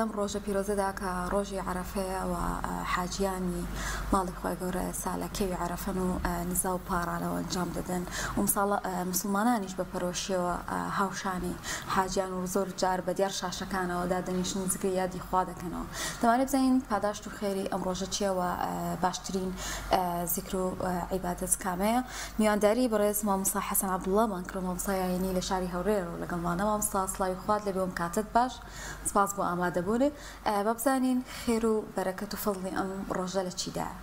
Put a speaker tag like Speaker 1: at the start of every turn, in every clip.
Speaker 1: لەم ڕۆژە پیرۆزەدا کە ڕۆژی عەرەفەیە و حاجیانی ماڵی خوای گەورە ئێستا لە کێوی عەرەفەن و نزا و پاڕانەوە ئەنجام دەدەن و مسوڵمانانیش بە پەرۆشیەوە هاوشانی حاجیان و زۆر جار بە دیار شاشەکانەوە دادەنیشن و زکری یادی خوا دەکەنەوە. دەمانەوێت بزانین پاداشت و خێری ئەم ڕۆژە چییە و باشترین زیکر و عیبادەت کامەیە. میوانداری بەڕێز مامۆستا حەسەن عەبدوڵڵامان کرد، مامۆستای ئایینی لە شاری هەولێرەوە لەگەڵمانە. مامۆستا سڵاوی خوات لێبێ و کاتت باش، سپاس بۆ ئامادەبوونت. با بزانین خێر و بەرەکەت و فەزڵی ئەم ڕۆژە لە چیدایە؟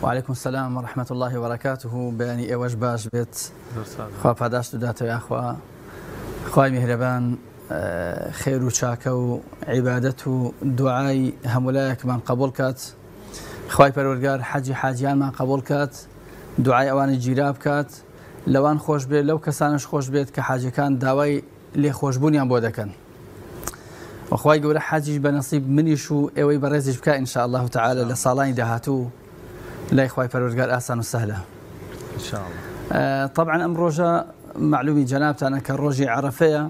Speaker 2: وعلیکم السلام ورحمة اللە وبرکاته بەیانی ئێوەش باش بێت خوا پاداشت بداتەوە یاخوا خوای میهرەبان خێر و چاکە و عیبادەت و دوعای هەمولایەکمان قبول کات خوای پەروەردگار حەجی حاجیانمان قبول کات دوعای ئەوانی گیرا بکات لەوان خۆش بێت لەو کەسانش خۆش بێت کە حاجەکان داوای لێخۆشبوونیان بۆ دەکەن وخوای گەورە حەجیش بە نەسیب منیش و ئێوەی بەڕێزیش بکا ان شاء اللە تعالی لە ساڵانی داهاتوو لای خوای پەروەردگار ئاسان و سەهلە
Speaker 3: ان شاء اللە.
Speaker 2: طبعا ئەم ڕۆژە معلومی جەنابتانە کە ڕۆژی عەرەفەیە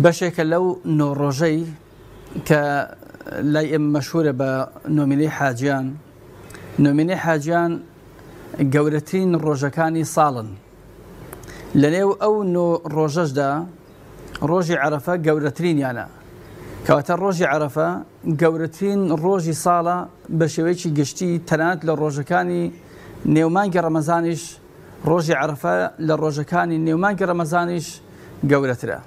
Speaker 2: بەشێکە لەو نۆ ڕۆژەی کە لای ئێمە مەشهورە بە نۆمینەی حاجیان نۆمینەی حاجیان گەورەترین ڕۆژەکانی ساڵن لەنێو ئەو نۆ ڕۆژەشدا ڕۆژی عەرەفە گەورەترینیانە، کەواتە ڕۆژی عەرەفە گەورەترین ڕۆژی ساڵە بە شێوەیەکی گشتی، تەنانەت لە ڕۆژەکانی نێو مانگی ڕەمەزانیش ڕۆژی عەرەفە لە ڕۆژەکانی نێو مانگی ڕەمەزانیش گەورەترە.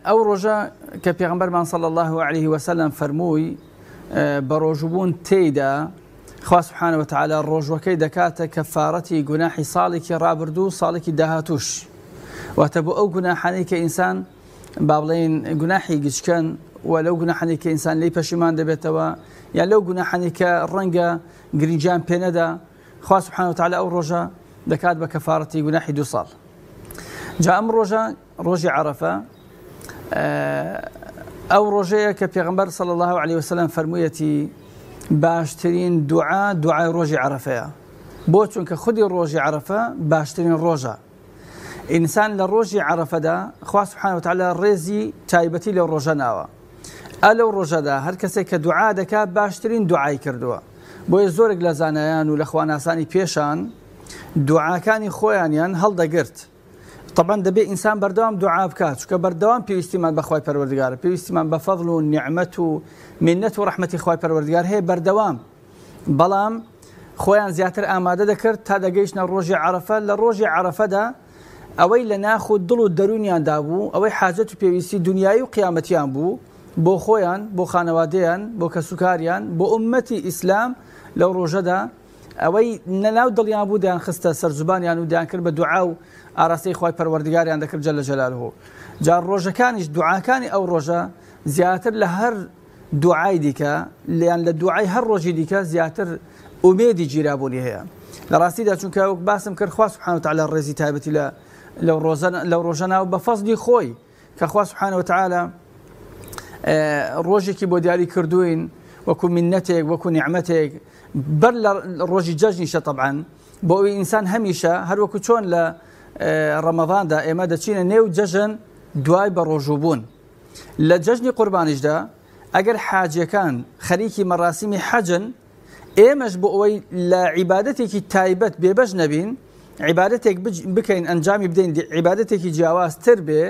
Speaker 2: ئەو ڕۆژە کە پێغەمبەرمان صلی الله علیه وسلم فەرمووی بە ڕۆژووبوون تێیدا خوا سبحانە وتعالی ڕۆژوەکەی دەکاتە کەفارەتی گوناحی ساڵێکی ڕابردوو و ساڵێکی داهاتووش، واتە بۆ ئەو گوناحانەی کە ئینسان با بڵێین گوناحی گچکەن و لەو گوناحانەی کە ئینسان لێی پەشیمان دەبێتەوە یا لەو گوناحانەی کە ڕەنگە گرنگیان پێ نەدا خوا سبحانە وتعالی ئەو ڕۆژە دەکات بە کەفارەتی گوناحی دوو ساڵ. جا ئەم ڕۆژە ڕۆژی عەرەفە ئەو ڕۆژەیە کە پێغمبەر صلی الله علیه وسلم فەرموویەتی باشترین دوعا دوعای ڕۆژی عەرەفەیە بۆ چونکە خودی ڕۆژی عەرەفە باشترین ڕۆژە ئینسان لە ڕۆژی عەرەفەدا خوا سبحانه وتعالی ڕێزی تایبەتی لەو ڕۆژە ناوە ئە لەو ڕۆژەدا هەر کەسێک کە دوعا دەکا باشترین دوعای کردووە بۆیە زۆرێک لە زانایان و لە خواناسانی پێشان دوعاکانی خۆیانیان هەڵدەگرت تەبعەن دەبێ ئینسان بەردەوام دوعا بکات چونکە بەردەوام پێویستیمان بە خوای پەروەردگارە پێویستیمان بە فەضل و نیعمەت و مینەت و ڕەحمەتی خوای پەروەردگار هەیە بەردەوام بەڵام خۆیان زیاتر ئامادە دەکرد تا دەگەیشتە ڕۆژی عەرەفە لە ڕۆژی عەرەفەدا ئەوەی لە ناخ و دڵ و دەروونیاندا بوو ئەوەی حاجەت و پێویستی دنیایی و قیامەتیان بوو بۆ خۆیان بۆ خانەوادەیان بۆ کەسوکاریان بۆ ئومەتی ئیسلام لەو ڕۆژەدا ئەوەی لەناو دڵیان بوو دەیانخستە سەر زوبانیان و دەیانکرد بە دوعا و ئاراستەی خوای پەروەردگاریان دەکرد جل جلاله. جا ڕۆژەکانیش دوعاکانی ئەو ڕۆژە زیاتر لە هەر دوعای دیکە یان لە دوعای هەر ڕۆژی دیکە زیاتر ئومێدی گیرابوونی هەیە لە ڕاستیدا چونکە وەک باسم کرد خوا سبحانه وتعالی ڕێزی تایبەتی لە لەو ڕۆژە ناو بە فەزلی خۆی کە خوا سبحانە وتعالی ڕۆژێکی بۆ دیاری کردوین وەکو منەتێک وەکو نیعمەتێک بەر لە ڕۆژی جەژنیشە طبعا بۆ ئەوی ئینسان هەمیشە هەروەکو چۆن لە ڕەمەضاندا ئێمە دەچینە نێو جەژن دوای بە ڕۆژوو بوون لە جەژنی قوربانیشدا ئەگەر حاجیەکان خەریکی مەراسیمی حەجن ئێمەش بۆ ئەوەی لە عیبادەتێکی تایبەت بێبەش نەبین، عیبادەتێک بکەین ئەنجامی بدەین عیبادەتێکی جیاوازتر بێ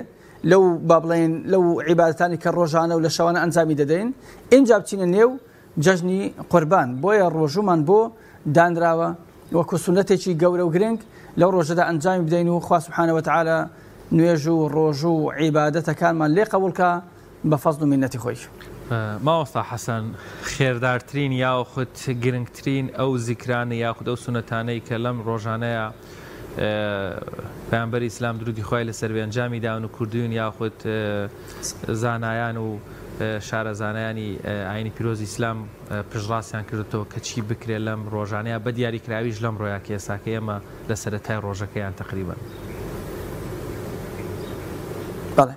Speaker 2: لەو با بڵێین لەو عیبادەتانی کە ڕۆژانە و لە شەوانە ئەنجامی دەدەین ئینجا بچینە نێو جەژنی قوربان بۆیە ڕۆژوومان بۆ دانراوە وەکو سونەتێکی گەورە و گرنگ لەو ڕۆژەدا ئەنجامی بدەین و خوا سبحانە وتعالی نوێژ و ڕۆژوو و عیبادەتەکانمان لێ قبوڵ کا بە فەزڵ و مینەتی خۆی.
Speaker 3: مامۆستا حەسەن، خێردارترین یاخود گرنگترین ئەو زیکرانە یاخود ئەو سوننەتانەی کە لەم ڕۆژانەیا پەیامبەری ئیسلام درودی خوای لەسەر بێ ئەنجامی داون و کردوون یاخود زانایان و شارەزانانی ئاینی پیرۆزی ئیسلام پشتڕاستیان کردوتەوە کە چی بکرێت لەم ڕۆژانەیە بە دیاریکراویش لەم ڕۆیا کە ئێستاکە ئێمە لە سەرەتای ڕۆژەکەیان تەقریبەن.
Speaker 2: بەڵێ.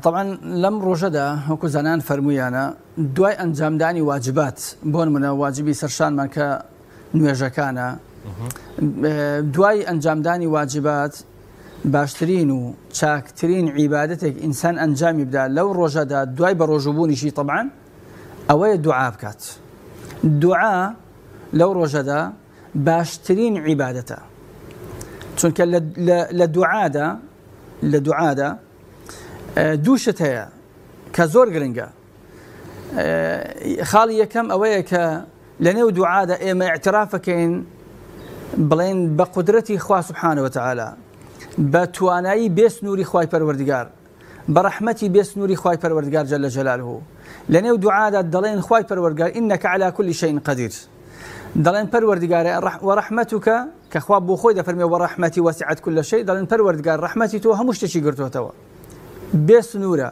Speaker 2: تەبعەن لەم ڕۆژەدا وەکو زانایان فەرموویانە دوای ئەنجامدانی واجبات بۆ نمونە واجبی سەرشانمان کە نوێژەکانە دوای ئەنجامدانی واجبات باشترین و چاکترین عیبادەتێک ئینسان ئەنجامی بدا لەو ڕۆژەدا دوای بە ڕۆژووبوونیشی تەبعەن ئەوەیە دوعا بکات. دوعا لەو ڕۆژەدا باشترین عیبادەتە، چونکە لە دوعادا لە دوعادا دوو شت هەیە کە زۆر گرنگە. خاڵی یەکەم ئەوەیە کە لە نێو دوعادا ئێمە اعترافەکەین بڵێن بە قودرەتی خوا سبحانە وتعالی، بە توانایی بێ سنووری خوای پەروەردگار، بە ڕەحمەتی بێ سنووری خوای پەروەردگار جل جلاله. لە نێو دوعادا دەڵێن خوای پەروەردگار انک علی کل شیء قدیر، دەڵێن پەروەردگارە وەڕەحمەتک، کە خوا بۆ خۆی دەفەرمێ وەڕەحمەتی وەسعەت کل شیء، دەڵێن پەروەردگار ڕەحمەتی تۆ هەموو شتێکی گرتووەتەوە، بێ سنوورە.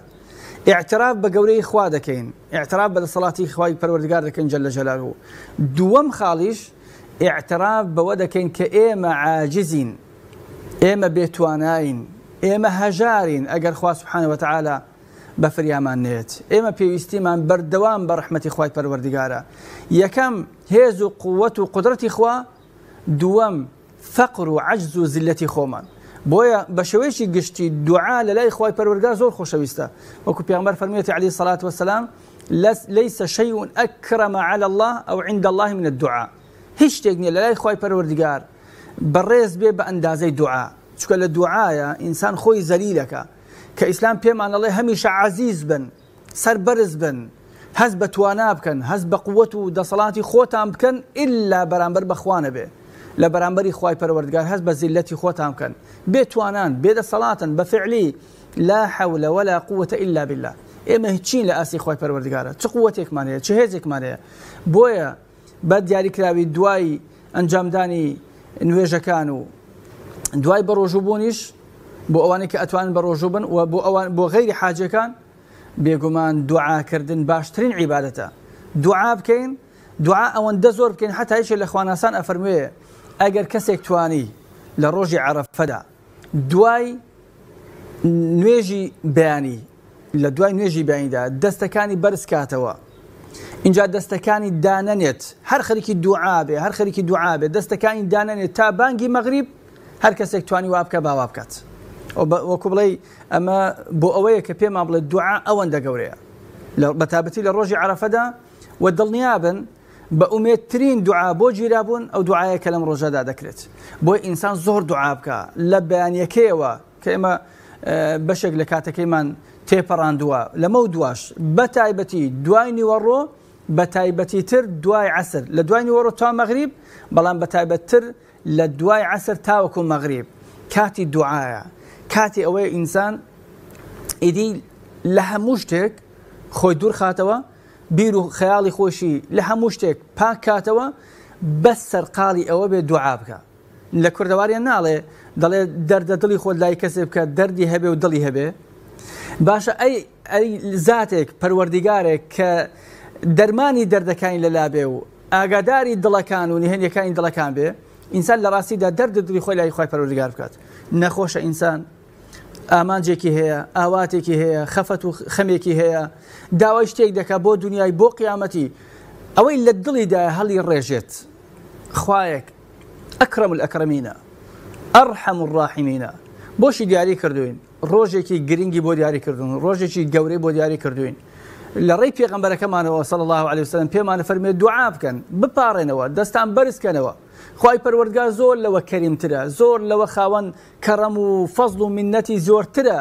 Speaker 2: اعتراف بە گەورەی خوا دەکەین، اعتراف بە دەسەڵاتی خوای پەروەردگار دەکەین جل جلاله. دووەم خاڵیش اعتراف بەوە دەکەین کە ئێمە عاجزین، ئێمە بێتواناین، ئێمە هەژارین ئەگەر خوا سبحانە وتعالی بە فریامان نێت. ئێمە پێویستیمان بەردەوام بە ڕەحمەتی خوای پەروەردگارە. یەکەم هێز و قووەت و قودرەتی خوا، دووەم فەقر و عەجز و زلەتی خۆمان. بۆیە بە شێوەیەکی گشتی دوعا لە لای خوای پەروەردگار زۆر خۆشەویستە. وەکو پێغەمبەر فەرموویەتی عەلەیهی سەڵات وەسەلام ليس شيء أكرم على الله أو عند الله من الدعاء. هیچ شتێک نییە لە لای خوای پەروەردگار بەڕێز بێ بە ئەندازەی دوعا، چونکە لە دوعایە ئینسان خۆی زەلیلەکە، کە ئیسلام پێمان ئەڵێ هەمیشە عەزیز بن، سەربەرز بن، هەست بە توانا بکەن، هەست بە قوت و دەسەڵاتی خۆتان بکەن، ئیلا بەرامبەر بە خوا نەبێ، لە بەرامبەری خوای پەروەردگار هەست بە زیللەتی خۆتان بکەن، بێ توانان، بێ دەسەڵاتن، بە فعلی لا حول ولا قوة الا بالله، ئێمە هیچین لە ئاستی خوای پەروەردگارە، چ قوتێکمان هەیە، چ هێزێکمان هەیە. بۆیە بە دیاریکراوی دوای ئەنجامدانی نوێژەکان و دوای بەڕۆژووبوونیش بۆ ئەوانەی کە ئەتوانن بەڕۆژوو بن و بۆ ئەوان بۆ غەیری حاجەکان بێگومان دوعاکردن باشترین عیبادەتە. دوعا بکەین، دوعا ئەوەندە زۆر بکەین حتا یەکێک لە خواناسان ئەفەرموێ ئەگەر کەسێک توانی لە ڕۆژی عەرەفەدا دوای نوێژی بەیانی لە دوای نوێژی بەیانیدا دەستەکانی بەرز کاتەوە اینجا دەستەکانی دانەنێت هەر خەریکی دوعا بێ هەر خەریکی دوعا بێ دەستەکانی دانەنێت تا بانگی مەغریب هەر کەسێک توانی وا بکە باوا بکات وەکو بڵێ ئەمە بۆ ئەوەیە کە پێمان بڵێ دوعا ئەوەندە گەورەیە بە تابەتی لە ڕۆژی عەرەفەدا و دڵنیابن بە ئومێدترین دوعا بۆ گیرابوون ئەو دوعایە کە لەم ڕۆژەدا دەکرێت. بۆیە ئینسان زۆر دوعا بکا لە بەیانیەکەیەوە کە ئێمە بەشێک لە کاتەکەیمان تێپەڕاندووە لەمەو دواش بە تایبەتی دوای نیوەڕۆ بە تایبەتی تر دوای عەسر لە دوای نیوەڕۆ تا مەغریب بەڵام بە تایبەتتر لە دوای عەسر تاوەکو مەغریب کاتی دوعایە کاتی ئەوەیە ئینسان ئیدی لە هەموو شتێک خۆی دوورخاتەوە بیر و خەیاڵی خۆشی لە هەموو شتێک پاک کاتەوە بەس سەرقاڵی ئەوە بێ دوعا بکە لە کوردەواریان ناڵێ دەڵێ دەردە دڵی خۆت لای کەسێ بکە دەردی هەبێ و دڵی هەبێ باشە ئەی ئەی زاتێک پەروەردیگارێک کە دەرمانی دەردەکانی لەلابێ و ئاگاداری دڵەکان و نهێنیەکانی دڵەکان بێ ئینسان لە ڕاستیدا دەرد دڵی خۆی لای خوای پەروەردگار بکات نەخۆشە ئینسان ئامانجێکی هەیە، ئاواتێکی هەیە، خەفەت و خەمێکی هەیە، داوای شتێک دەکات بۆ دنیای بۆ قیامەتی، ئەوەی لە دڵیدایە هەڵی ڕێژێت. خوایەک ئەکرەم الئەکرەمینە، ئەرحەم الراحمینە، بۆشی دیاری کردوین، ڕۆژێکی گرنگی بۆ دیاری کردوون، ڕۆژێکی گەورەی بۆ دیاری کردوین. لە ڕێی پێغەمبەرەکەمانەوە صلی الله علیه وسلم پێمان فەرمێ دوعا بکەن، بپاڕێنەوە، دەستان بەرز کەنەوە. خوای پەروەردگار زۆر لەوە کەریمترە، زۆر لەوە خاوەن کەڕەم و فەزڵ و مینەتی زۆرترە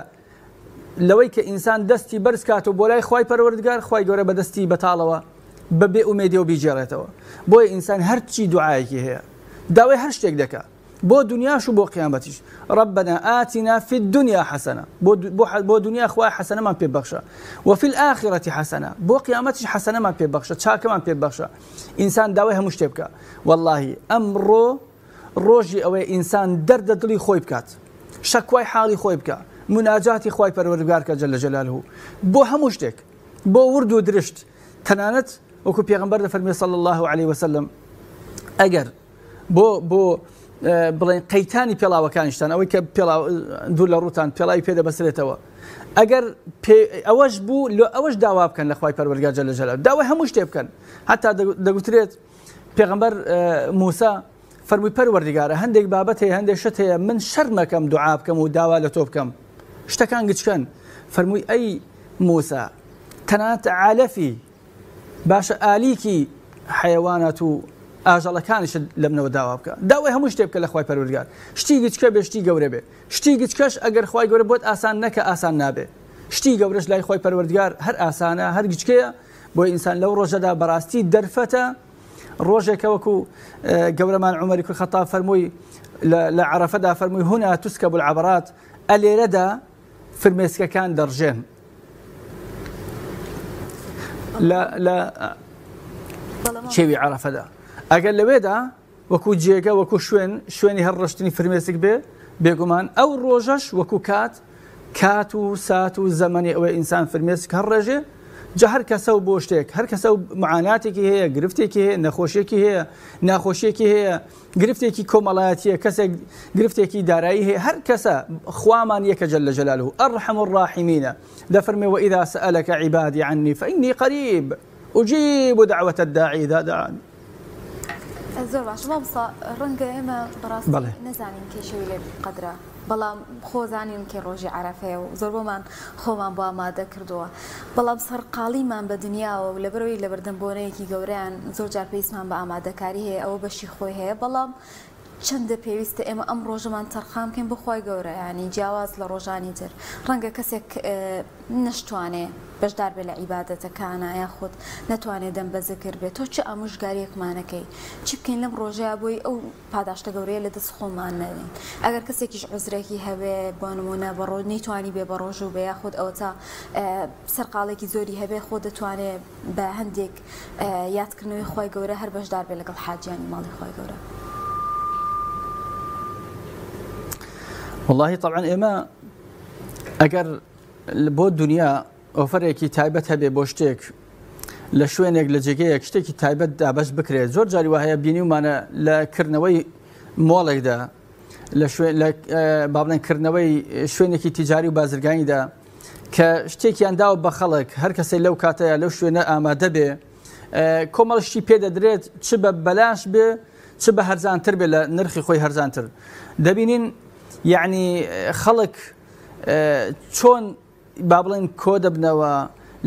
Speaker 2: لەوەی کە ئینسان دەستی بەرز کاتەوە بۆ لای خوای پەروەردگار، خوای گەورە بە دەستی بەتاڵەوە بە بێ ئومێدیەوە بیگێڕێتەوە. بۆیە ئینسان هەرچی دوعایەکی هەیە داوای هەر شتێک دەکا بۆ دنیاش و بۆ قیامەتیش، ربنا آتنا فی الدنیا حسنە، بۆ دنیا خوای حەسەنەمان پێ بەخشە، وفی الآخرة حسنە، بۆ قیامەتیش حەسەنەمان پێ بەخشە، چاکەمان پێ بەخشە. ئینسان داوای هەموو شتێ بکا. وەڵاهی ئەمڕۆ ڕۆژی ئەوەیە ئینسان دەردە دڵی خۆی بکات، شەکوای حاڵی خۆی بکا، موناجاتی خوای پەروەردگار بکات جل جلالە بۆ هەموو شتێک، بۆ ورد و درشت، تەنانەت وەکو پێغەمبەر دەفەرموێ صلی اللە علیه وسلم ئەگەر بۆ بۆ بڵێن قەیتانی پێڵاوەکانیشتان ئەوەی کە پێڵاو دوور لە ڕووتان پێڵاوی پێ دەبەسرێتەوە ئەگەر ئەوەش بوو لە ئەوەش داوا بکەن لە خوای پەروەردگار جل جلاله داوای هەموو شتێ بکەن حتا دەگوترێت پێغەمبەر موسا فەرمووی پەروەردگارە هەندێک بابەت هەیە هەندێک شت هەیە من شەرمەکەم دوعا بکەم و داوا لە تۆ بکەم شتەکان گچکەن. فەرمووی ئەی موسا تەنانەت عەلەفی باشە ئالیکی حەیەوانات و ئاژەڵەکانیشت لەمنەوە داوا بکە. داوای هەموو شتێ بکە لە خوای پەروەردگار شتی گچکە بێ شتی گەورە بێ. شتی گچکەش ئەگەر خوای گەورە بۆت ئاسان نەکا ئاسان نابێ. شتی گەورەش لای خوای پەروەردگار هەر ئاسانە هەر گچکەیە. بۆیە ئینسان لەو ڕۆژەدا بەڕاستی دەرفەتە ڕۆژێکە وەکو گەورەمان عومەری کوڕی خەتاب فەرمووی لە عەرەفەدا فەرمووی هنا تسکب العبرات ئەلێرەدا فرمێسکەکان دەڕژێن لە کێوی عەرەفەدا ئەگەر لەوێدا وەکو جێگە وەکو شوێن شوێنی هەر ڕشتنی فرمێسک بێ بێگومان ئەو ڕۆژەش وەکو کات کات و سات و زەمەنی ئەوەی ئینسان فرمێسک هەڕێژێ جا هەر کەسە و بۆ شتێک هەر کەسە و معاناتێکی هەیە گرفتێکی هەیە نەخۆشیێکی هەیە ناخۆشیێکی هەیە گرفتێکی کۆمەڵایەتیە کەسێک گرفتێکی دارایی هەیە هەر کەسە خوامان یەکە جل جلاله ئەرحەم الراحمینە دەفەرمێ وإذا سألك عبادي عني فإني قريب أجيب دعوة الداعي إذا دعاني.
Speaker 1: زۆر باشە مامۆستا ڕەنگە ئێمە بەڕاستی نەزانین کەی شەوی لەیلەتول قەدرە بەڵام خۆ زانین کەی ڕۆژی عەرەفەیە و زۆر بۆمان خۆمان بۆ ئامادە کردووە بەڵام سەرقاڵیمان بە دنیاوە و لەبەرەوەی لەبەردەم بۆنەیەکی گەورەیان زۆر جار پێویستمان بە ئامادەکاری هەیە ئەوە بەشی خۆی هەیە بەڵام چەندە پێویستە ئێمە ئەم ڕۆژەمان تەرخان بکەین بۆ خوای گەورە یانی جیاواز لە ڕۆژانی تر ڕەنگە کەسێک نەشتوانێ بەشدار بێ لە عیبادەتەکانا یاخود نەتوانێ دەم بە زکر بێ تۆ چ ئامۆژگاریەکمانەکەی چی بکەین لەم ڕۆژەیا بۆی ئەو پاداشتە گەورەیە لە دەست خۆمان نەدەین ئەگەر کەسێکیش عوزرێکی هەبێ بۆ نمونە بە ڕۆ نەیتوانی بێ بە ڕۆژوو بێ یاخود ئەوەتا سەرقاڵێکی زۆری هەبێ خۆ دەتوانێ بە هەندێک یادکردنەوەی خوای گەورە هەر بەشدار بێت لەگەڵ حاجیانی ماڵی خوای گەورە.
Speaker 2: وەڵاهی تەبعەن ئێمە ئەگەر بۆ دنیا ئۆفەرێکی تایبەت هەبێ بۆ شتێک لە شوێنێک لە جێگەیەک شتێکی تایبەت دابەش بکرێت زۆر جاری وهەیە بینیومانە لە کردنەوەی مۆڵێکدا لە شوێن لە با بڵێن کردنەوەی شوێنێکی تیجاری و بازرگانیدا کە شتێکیان داوە بە خەڵک هەر کەسێک لەو کاتەیە لەو شوێنە ئامادە بێ کۆمەڵ شتی پێ دەدرێت چ بە بەلاش بێ چ بە هەرزانتر بێ لە نرخی خۆی هەرزانتر دەبینین یعنی خەڵک چۆن با بڵێن کۆ دەبنەوە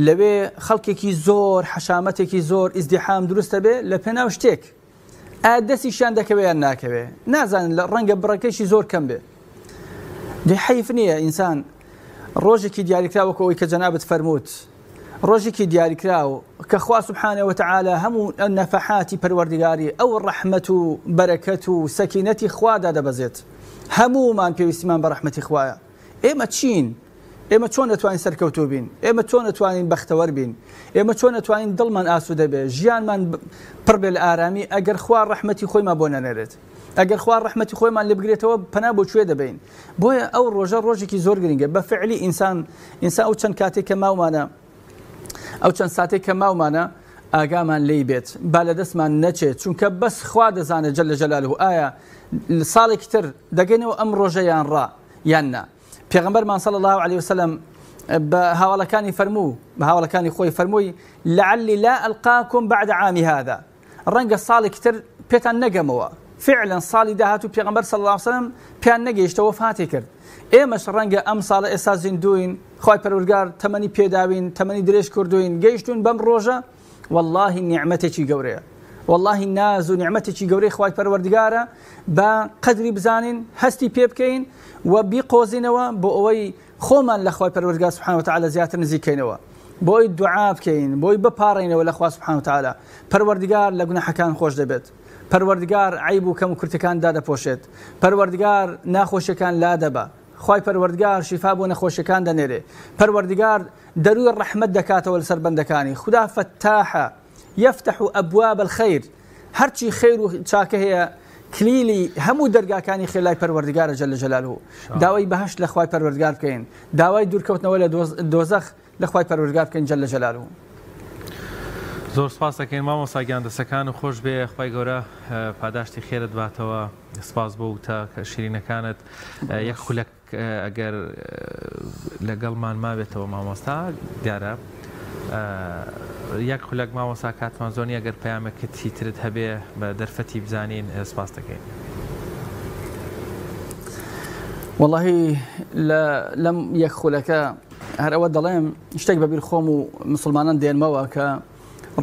Speaker 2: لەوێ خەڵکێکی زۆر حەشامەتێکی زۆر ئیزدیحام دروستە بێ لە پێناو شتێک ئایا دەستیشیان دەکەوێ یان ناکەوێ نازانن لە ڕەنگە بڕەکەشی زۆر کەم بێ دەی حەیف نییە ئینسان ڕۆژێکی دیاریکراو وەکو ئەوەی کە جەنابت فەرمووت ڕۆژێکی دیاریکراو کە خوا سبحانە وتعالی هەموو نەفەحاتی پەروەردگاری ئەو ڕەحمەت و بەرەکەت و سەکینەتی خوا دادەبەزێت هەموومان پێویستیمان بە ڕەحمەتی خوایە ئێمە چین؟ ئێمە چۆن دەتوانین سەرکەوتوو بین؟ ئێمە چۆن دەتوانین بەختەوەر بین؟ ئێمە چۆن دەتوانین دڵمان ئاسوودە بێ، ژیانمان پڕ بێ لە ئارامی ئەگەر خوا ڕەحمەتی خۆیمان بۆ نەنێرێت؟ ئەگەر خوا ڕەحمەتی خۆیمان لێ بگرێتەوە پەنا بۆ کوێ دەبەین؟ بۆیە ئەو ڕۆژە ڕۆژێکی زۆر گرنگە بە فعلی ئینسان ئینسان ئەو چەند کاتێک کە ماومانە ئەو چەند ساتێک کە ماومانە ئاگامان لێی بێت با لە دەستمان نەچێت چونکە بەس خوا دەزانێت جل جلاله ئایا ساڵێکی تر دەگەینەوە ئەم ڕۆژە یان ڕا یان نا پێغەمبەرمان صلی اللە علیه وسلم بە هاوڵەکانی فەرموو بە هاوڵەکانی خۆی فەرمووی لعلی لا القاکم بعد عامی هذا ڕەنگە ساڵێکی تر پێتان نەگەمەوە فعلا ساڵی داهاتوو پێغەمبەر صلی الله علیه وسلم پێیان نەگەیشتەوە وەفاتی کرد ئێمەش ڕەنگە ئەم ساڵە ئێستا زیندوین خوای پەروەردگار تەمەنی پێداوین تەمەنی درێژ کردوین گەیشتوین بەم ڕۆژە واللهی نیعمەتێکی گەورەیە واللهی ناز و نیعمەتێکی گەورەی خوای پەروەردگارە با قەدری بزانین هەستی پێ بکەین و بیقۆزینەوە بۆ ئەوەی خۆمان لە خوای پەروەردگار سبحانه وتعالی زیاتر نزیک کەینەوە بۆی دوعا بکەین بۆی بپاڕێینەوە لە خوا سبحانه وتعالی پەروەردگار لە گوناحەکان خۆش دەبێت پەروەردگار عەیب و کەم و کورتەکان دادەپۆشێت پەروەردگار ناخۆشیەکان لادەبا خوای پەروەردگار شیفا بۆ نەخۆشیەکان دەنێرێ پەروەردگار دەروی ڕەحمەت دەکاتەوە لەسەر بەندەکانی خودا فەتاحە یفتح ابواب الخیر هەرچی خیر و چاکە هەیە کلیلی هەموو دەرگاکانی خێر لای پەروەردگارە جل جلاله داوای بەهەشت لە خوای پەروەردگار بکەین داوای دوورکەوتنەوە لە دۆزەخ لە خوای پەروەردگار بکەین جل جلاله.
Speaker 3: زۆر سپاس دەکەین مامۆستا گیان دەسەکانت خۆش بێ خوای گەورە پاداشتی خێرت باتەوە سپاس بۆ وتە شیرینەکانت یەک خولەک ئەگەر لەگەڵمان مابێتەوە مامۆستا دیارە. یەک خولەک مامۆستا کاتمان زۆر نییە گەر پەیامێکت هی ترت هەبێ بە دەرفەتی بزانین سپاست دەکەین.
Speaker 2: وەڵاهی لەم یەک خولەکە هەر ئەوە دەڵێم شتێک بەبیر خۆم و مسلمانان دێنمەوە کە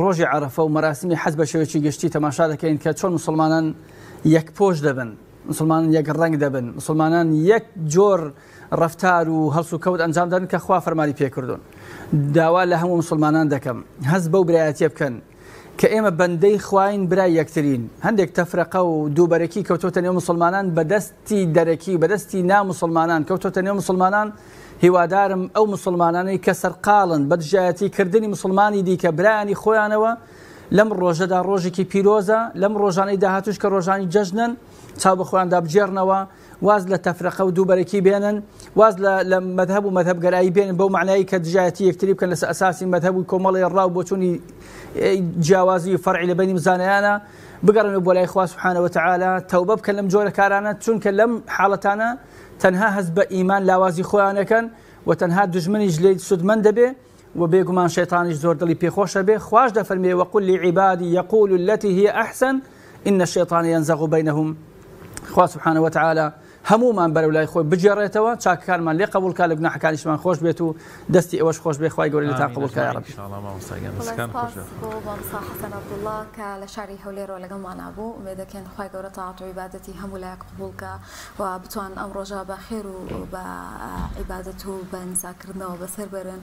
Speaker 2: ڕۆژی عەرەفە و مەراسمی حەز بە شێوەیەکی گشتی تەماشا دەکەین کە چۆن مسلمانان یەک پۆش دەبن مسلمانان یەک ڕەنگ دەبن مسلمانان یەک جۆر ڕەفتار و هەڵسوکەوت ئەنجام دەدەن کە خوا فەرمانی پێکردوون. داوا لە هەموو موسڵمانان دەکەم هەست بەو برایەتیە بکەن کە ئێمە بەندەی خواین برای یەکترین. هەندێک تەفرەقە و دووبەرەکی کەوتۆتە نێو موسڵمانان بە دەستی دەرەکی و بە دەستی نا موسڵمانان کەوتۆتە نێو موسڵمانان هیوادارم ئەو موسڵمانانەی کە سەرقاڵن بە دژایەتی کردنی موسڵمانی دیکە برایانی خۆیانەوە لەم ڕۆژەدا ڕۆژێکی پیرۆزە لەم ڕۆژانەی داهاتوش کە ڕۆژانی جەژنن چاو بە خۆیاندا بگێڕنەوە واز لە تەفرەقە و دووبەرەکی بێنن، واز لە لە مەزهەب و مەزهەبگەرایی بێنن بەو مەعنایەی کە دژایەتی یەکتری بکەن لەسەر ئەساسی مەزهەب و کۆمەڵێ ڕا و بۆچوونی جیاوازی و فەرعی لە بەینی زانایانە بگەڕێنەوە بۆ لای خوا سبحانە وتعالی تەوبە بکەن لەم جۆرە کارانە چونکە لەم حاڵەتانە تەنها هەست بە ئیمان لاوازی خۆیان ئەکەن و تەنها دوژمنیش لێی سوودمەند دەبێ و بێگومان شەیتانیش زۆر دڵی پێخۆش ئەبێ، خواش دەفەرموێ، وقل لعبادی یقولوا التی هی احسن ان الشیطان ینزغ بینهم، خوا سبحانە وتعالی هەموومان بەرەو لای خۆی بگێڕێتەوە، چاکەکانمان لێ قبوڵ کا، لە گوناحەکانیشمان خۆش بێت و دەستی ئێوەش خۆش بێ، خوای گەورە لێتان
Speaker 3: ئامین
Speaker 2: قبوڵ کا
Speaker 3: اجمعین
Speaker 2: یاڕەبی.
Speaker 3: ان شاء اللە مامۆستا گیان
Speaker 1: بەڵێ
Speaker 3: دەستەکانت
Speaker 1: سپاس
Speaker 3: خۆش بێ.
Speaker 1: بۆ مامۆستا حەسەن عەبدوڵڵا کە لە شاری هەولێرەوە لەگەڵمانا بوو، ئومێد دەکەین خوای گەورە تاعەت و عیبادەتی هەموو لایەک قبوڵ کا و بتوانن ئەم ڕۆژە بە خێر و بە عیبادەت و بە نزاکردنەوە بەسەر بەرن.